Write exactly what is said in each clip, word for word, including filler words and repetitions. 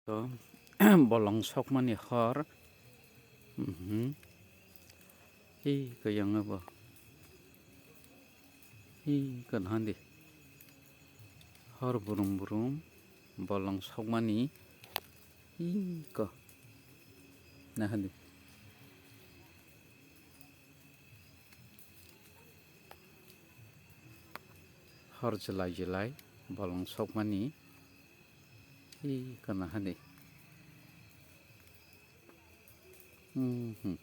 To, bolong sokmani hor. Mhm. Hi, kayang abo. Hi, kanhandi. Hor burum burum, bolong sokmani. Hi, ko. Nahandi. Hor jilai jilai, bolong sokmani. Hi, kanahandi. Mhm.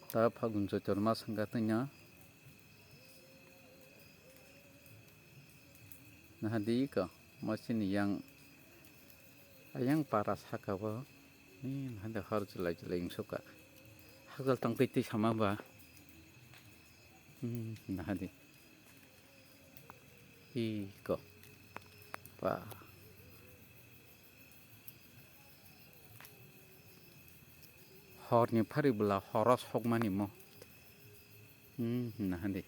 Ta Phagun Choitor ma sangka tanya. Nahadi ko, masini yang, ayang para saka bo. Ni nahadi hor jilai jilai wngsuka. Hakjal tang twi twi sama ba. Hmm, nahadi. Iko. Pa. Horni phari bwla horo sokmani mo. Hmm, nahadi.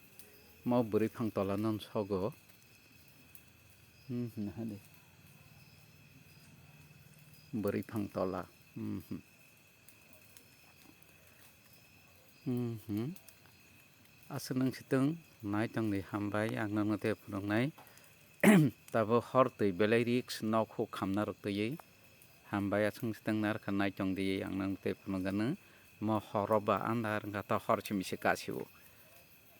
Mo bwrwi phang tola non sogo. Hmm, nahadi. Bwrwi phang tola. Hmm, hmm. Mhm. Aswk nang sitwng nai tongdi hambai ang nangno tei phunuknai. Tabo hor twi belai risk nok huk khamna rok twiwi. Hambai aswk sitwng narwkha nai tongdi ang nangno tei phunukgano. Mo horo ba andar wngkha ta hor simi se kasio.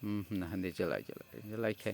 Mhm, nahandi jilai jilai jilai khe.